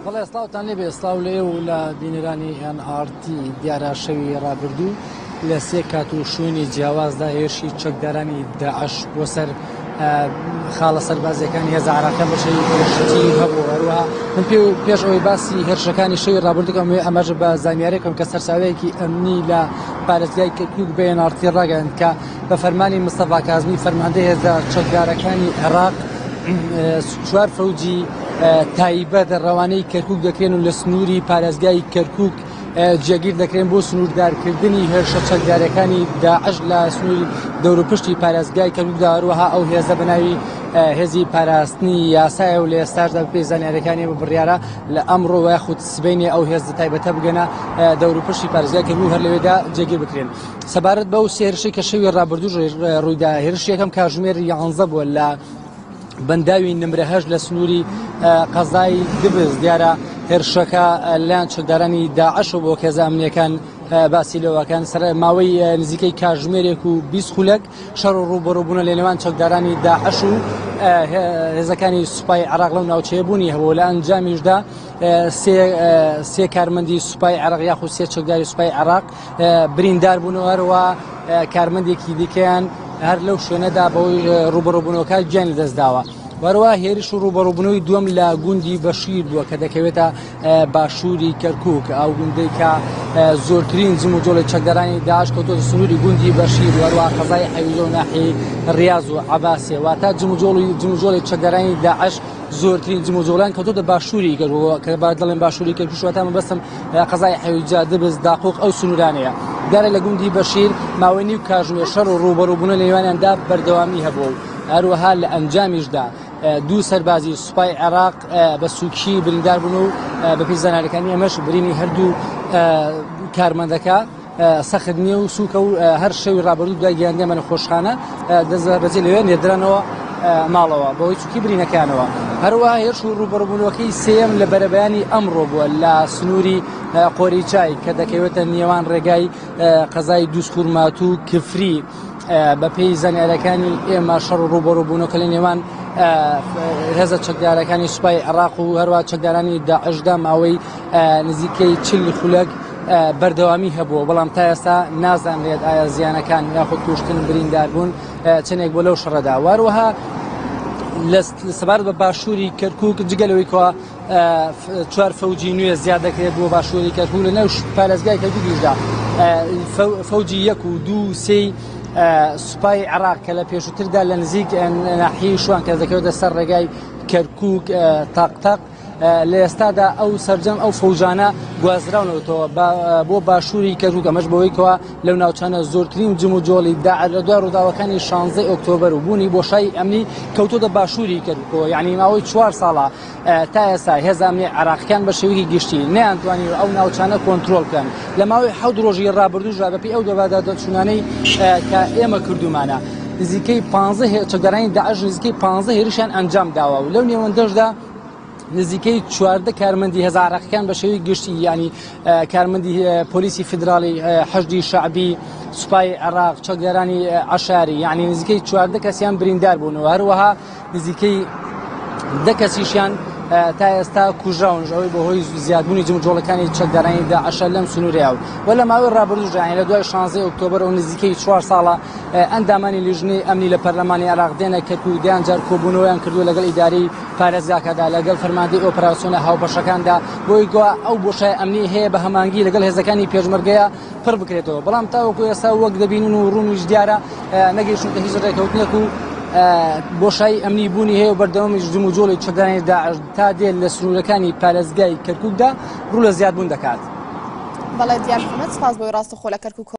بەڵێ سڵاوتان لێبێ، سڵاو لە ئێوە و لە بینەرانی ئێن ئاڕ تی. دیارە شەوی ڕابردوو لە سێ کات و شوێنی جیاوازدا هێرشی چەکدارانی داعش بۆ سەر خاڵە سەربازیەکانی هێزە عراقیان بە شەوی پێشتی هەبوو. هەروەها من پێش ئەوەی باسی هێرشەکانی شەوی ڕابردوو بکەم، ئاماژە بە زانیارێکم کە سەرچاوەیەکی ئەمنی لە پارێزگای کەرکوک بە ئێن ئاڕ تی ڕاگەیاند کە بە فەرمانی مستەفا کازمی فەرماندەی هێزە چەکدارەکانی عێراق چوار فەوجی تایبەت ڕەوانەی کەرکک دەکرێن و لە سنووری پارێزگای کەرکک جێگیر دەکرێن بۆ سنووردارکردنی هێرشە چەکدارەکانی داعش لە سنووری دەوروپشتی پارێزگای کەرککدا. هەروەها ئەو هێزە بە ناوی هێزی پاراستنی یاسایە و لە ئێستاشدا بەپێی زانیاریەکانی بە بڕیارە لە ئەمڕۆ یاخود سبەینێ ئەو هێزە تایبەتە بگەنە دەوروپشتی پارێزگای کەرکک هەر لەوێدا جێگیر بکرێن. سەبارەت بەو سێ هێرشەی کە شەوی ڕابردوو ڕوویدا، هێرشی یەکەم کاتژمێر 11 بووە لە بەنداوی نمرە هەشت لە سنووری قەزای دبز. دیارە هێرشەکە لەلایەن چەکدارانی داعش و بۆ هێزە ئەمنیەکان باسی لەوەکان سەر ماوەی نزیکەی کاتژمێرێک و 20 خولەک شەڕ و ڕووبەڕووبوونە لە نێوان چەکدارانی داعش و هێزەکانی سوپای عراق لەو ناوچەیە بوونی هەبوو. لە ئەنجامیشدا سێ کارمەندی سوپای عراق یاخود سێ چەکداری سوپای عراق بریندار بوون و هەروە کارمەندێکی دیکەیان هەر لەو شوێنەدا بەوەی ڕوبەڕوبوونەوەکە گیان لەدەستداوە. وەروە هێرش و ڕوبەڕوبوونەوەی دووەم لە گوندی بەشیر بووە کە دەکەوێتە باشووری کەرکک، ئەو گوندەی کە زۆرترین جم و جۆڵی چەکدارانی داعش کەوتۆتە سنووری گوندی بەشیر، وەروە قەزای حەویجە و ناحیەی ڕیاز و عەباسێ. واتە جموجۆڵی چەکدارانی داعش زۆرترین جموجۆڵیان کەوتۆتە باشووری کەرکوک، کە با دەڵێن باشووری کەرکوک واتە مەبەستم قەزای حەویجە، دبز، داقوق ئەو سنوورانەیە. دیارە لە گوندی بەشیر ماوەی نیو کاژمێر شەڕ و ڕووبەڕووبوونە لە نێوانیاندا بەردەوامی هەبوو و هەروەها لە ئەنجامیشدا دوو سەربازی سوپای عێراق بە سووکی بریندار بوون و بەپێی زانیاریەکانی ئێمەش برینی هەردوو کارمەندەکە سەخت نییە و سووکە و هەر شەوی ڕابردوو دوای گەیاندنیان بە نەخۆشخانە دەست بەجێ لەوێ نێردرانەوە ماڵەوە بەهۆی سووکی برینەکانەوە. هەروەها هێرش و ڕووبەڕووبوونەوەکەی سێیەم لە بەرەبەیانی ئەمڕۆ بووە لە سنووری قۆریچای کە دەکەوێتە نێوان ڕێگای قەزای دووسخورماتوو و کفری. بەپێی زانیاریەکانی ئێمە شەڕ و ڕووبەڕووبوونەوەکە لە نێوان هێزە چەکدارەکانی سوپای عێراق و هەروە چەکدارانی داعشدا ماوەی نزیکەی 40 خولەک بەردەوامی هەبووە، بەڵام تا ئێستا نازانرێت ئایا زیانەکان یاخود کوشتن برینداربوون چەندێک بۆ لەو شەڕەدا. واروەها سەبارەت بە باشووری کەرکک جگە لەوەی کەوا چوار فەوجی نوێ زیاد دەکرێت بۆ باشووری کەرکک، لە نێو پارێزگای کەرکوکیشدا فەوجی یەک و دوو سێی سوپای عێراق کە لە پێشووتردا لە نزیک ناحیەی شوان کە دەکەوێتە سەر ڕێگای کەرکک تاق تاق لە ئێستادا ئەو سەرجەم ئەو فەوجانە گوازراونەوەتەوە بۆ باشووری کەرکک، ئەمەش بەوەی کەوا لەو ناوچانە زۆرترین جم و جۆڵی داعش لە دوای ڕووداوەکانی 16 ئۆکتۆبەر و بوونی بۆشایی ئەمنی کەوتۆتە باشووری کەرککەوە. یعنی ماوەی چوار ساڵە تا ئێستا هێزە ئەمنی عێراقیەکان بە شێوەیەکی گشتی نەیانتوانی ئەو ناوچانە کۆنترۆڵ بکەن. لە ماوەی حەوت ڕۆژی ڕابردووشدا بەپێی ئەو دەبادادەچوونانەی کە ئێمە کردومانە نزیکەی 15 چەکدارانی داعش نزیکەی 15 هێرشیان ئەنجام داوە و لەو نێوەندەشدا نزیکەی 14 کارمەندی هێزە عێراقیەکان بە شێوەی گشتی یعنی کارمەندی پۆلیسی فیدراڵی، حەشدی شەعبی، سوپای عێراق، چەکدارانی عەشاری، یعنی نزیکەی 14 کەسیان بریندار بوون و هەروەها نزیکەی دە کەسیشیان تا ئێستا کوژراون، ئەوەی بەهۆی زیادبوونی جموجۆڵەکانی چەکدارانی داعشە لەم سنوورەیە و لە ماوەی ڕابردووشدا یعنی لە دوای 16 ئۆکتۆبەر و نزیکەی چوار ساڵە ئەندامانی لیژنەی ئەمنی لە پەرلەمانی عێراق دێنە کەرکوک، دەیان جار کۆبوونەوەیان کردووە لەگەڵ ئیدارەی پارێزگاکەدا، لەگەڵ فەرماندەی ئۆپەراسیۆنە هاوبەشەکاندا، بۆی گوا ئەو بۆشای ئەمنی هەیە بە هەمانگی لەگەڵ هێزەکانی پێشمەرگەیە پڕ بکرێتەوە. بەڵام تاوەکو ئێستا وەک دەبینن و ڕوونیش دیارە نەگەیشتونەتە هیچ ڕێککەوتنێک و بۆشایی ئەمنی بوونی هەیە و بەردەوامیش جموجۆڵی چەکدارانی داعش تا دێت لە سنوورەکانی پارێزگای کەرکوکدا ڕوو لە زیادبوون دەکات. بەڵێ دیار محەمەد، سپاس بۆی ڕاستەوخۆ لە کەرکوک.